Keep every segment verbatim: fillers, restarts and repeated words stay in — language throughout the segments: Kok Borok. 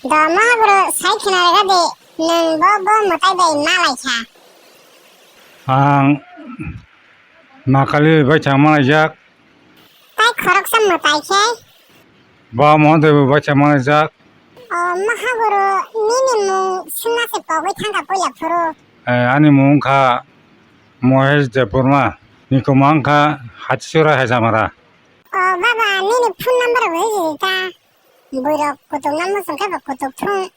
Do Mahaburu, sai khna rega di, nwng bo bo mwtai bai ma lai kha? Ang Makali bai thang ma laijak. Tai khoroksa mwtai khe? Ba Mohodev bai thang ma laijak. O Mahaburu, nini mung swngna se pogwi thang kha puila phuru. Eh, ani mung kha Mohesh Debbarma, ni kwmang kha Hatichora Hejamara. O baba, nini phone number bo rwdi ta. Bwrok kutuk no muchung khe bo kutuk thung.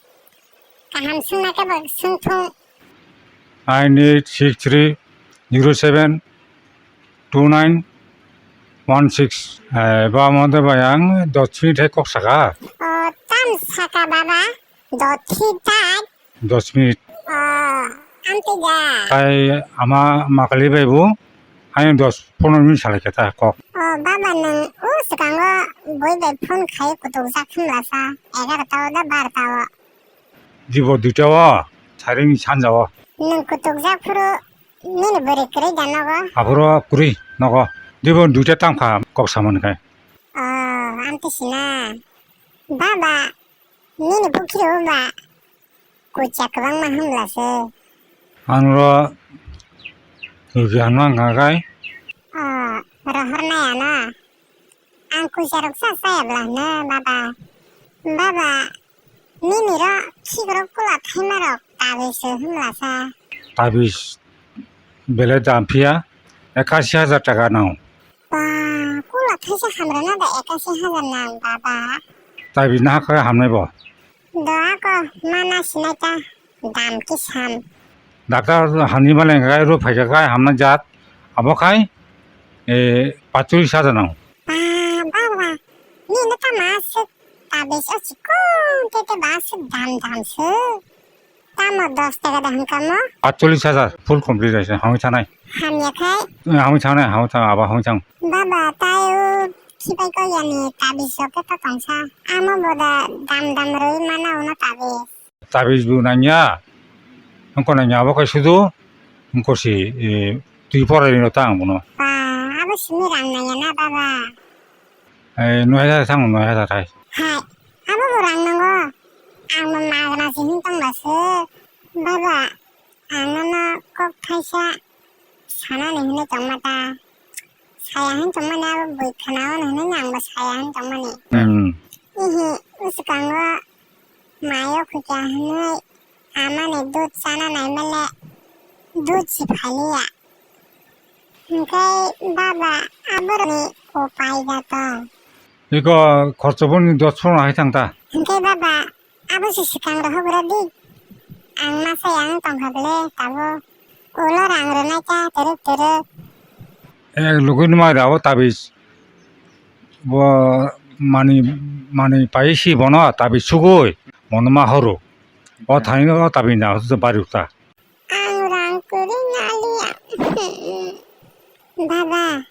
Kaham swngna khe bo swng thung. Nine eight six three zero seven two nine one six. Eh, ba Mohodev bai ang dos minute hai kok saka. O, tam saka baba? Dothi tak? Dos minute. O, amtwi da. Tai ama Makali bai bo, ayang dos pondro minute salai khe ta kok. O, baba nwng o swkango boi bai phone khai kutuk jak hwnla sa, egaroh ta o da bar ta o. Dibo duita o, tharing sanja o. Nwng kutuk jak phuru nini bwrwi kwrwi da nogo? Aphuru kwrwi nogo. Dibo duita tang kha kok samani khai. O, amtwi sina. Baba, nini bukiro ba kucha kwbangma hwnla se. Ang ro rugi hwnma wngkha khai. O, rohor nai ano. Ang kucha rok sa chaya bla hwno, baba. Baba, nini ro khikrok kula thaima rok tabis se hwnla sa. Tabis belai dam phiya, ekasi hajar taka nang. Ba, kula thaisa hamrwna da ekasi hajar nang, baba. Tabis nahakhe hamnai bo. Do ako mana sinai ta, dam khe sam. Doctor hamni male khai ro phaikha khai hamna jat, abo khai, eh, pachulis hajar nang. Ba, baba, nini ta ma se tabis o chikon tete ba se dam dam se. Tamo dos taka da hwnkha mo? Pachulis hajar full complete hai se, hamwi thanai. Hamya khai? Eh, hamwi thanai, hamwi thang, abo hamwi thang. Baba, tai o khibai kok yani tabis rok khe to tongsa. Amo bo da dam dam rwi mana uno tabis. Tabis bo nangya. Wngkha nangya abo khai sudu. Wngkha si, eh, twi porai rino ta ang bono. Ba, abo simi rang nangya na baba? Eh, noi hajar thang, noi hajar hai. Hai, abo bo rang nango. Ang bo magna si hin tong ba se. Baba, ang nono kok thaisa sanani hinwi tongma ta. Saya hin tongmani abo bui khana o hinwi ang bo saya hin tongmani. Hmm. Ihi, uskango mayo khukya hinwi amani dud chana naimale dud si phaliya. Hwnkhe baba aboroni upai da tong. Iko khorchoboni dos phone hai thang ta. Hwnkhe baba abo se swkang rohok rw di. Ang masa yang tongkha bwle tabuk. Ulo rang rwnai ta twrwk twrwk. Ek lugui nw mai rw o tabis. Bo mani, mani pai si bono tabis sugui. Bono ma horo. O thani o tabis na hosto bari uta. Ang rang kwrwi naliya. Baba,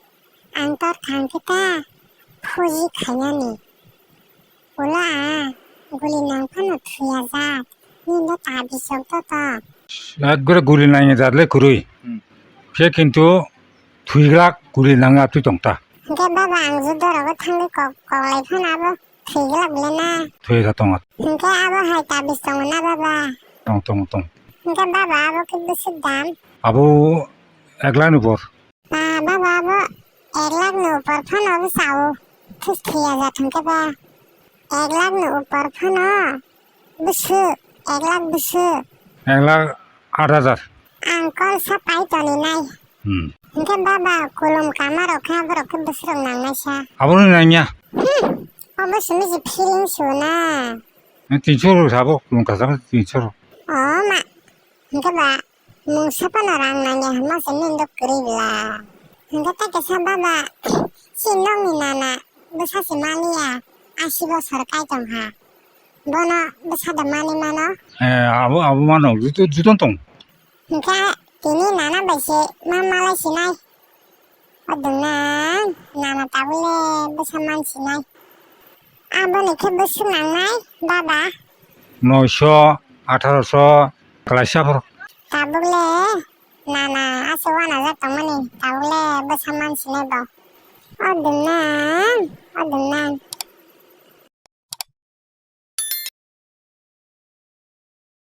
ang tor thangkhe ta phuji khainani. Ula, guli nang phano thuya jak. Nini tabis rok to to. Ekgore guli nangya jat le kwrwi. Hmm. Phiya kintu thwiglak guli nangya twi tong ta. Hwnkhe baba, ang judo rogo thangwi kok, koklai phano abo thwiglak le na. Thwi kha tongo. Hwnkhe abo hai tabis tongo na baba? Tong, tong, tong. Hwnkhe baba, abo khe bwswk dam? Abo ek lakh ni upor. Ba, baba, abo ek lakh ni upor phano bwsao. Thus thwiya ja thwngkhe ba. Ek lakh ni upor phano bwswk, ek lakh bwswk. Ek lakh aat hajar. Ang kol sa pai toni nai. Hmm. Hwnkhe baba, kulum kama rok khe borok khe bwswk rok nangnai sa. Abono nangya. Hmm. Obo simi je feeling su na. Tinso rok sabo, kulum kasa tinso rok. O ma. Hwnkhe ba, mungsa phano rang nangya hwnma se nini do kwrwi bla. Hwnkhe tei kisa baba, chini nokni nana bwsa se maliya, asi bosor kai tong ha. Bono bwsa da mani mano? Eh, abo, abo mano, juto, juto tong. Hwnkhe tini nana bai se ma malai sinai. O dwng nang, nana tabuk le bwsa man sinai. Aboni khe bwswk nangnai, baba? Noisho, atharoso, klaisa phor. Tabuk le nana aswk uanajak tongmani, tabuk le bwsa man sinai bo. O dwng nang, o dwng nang.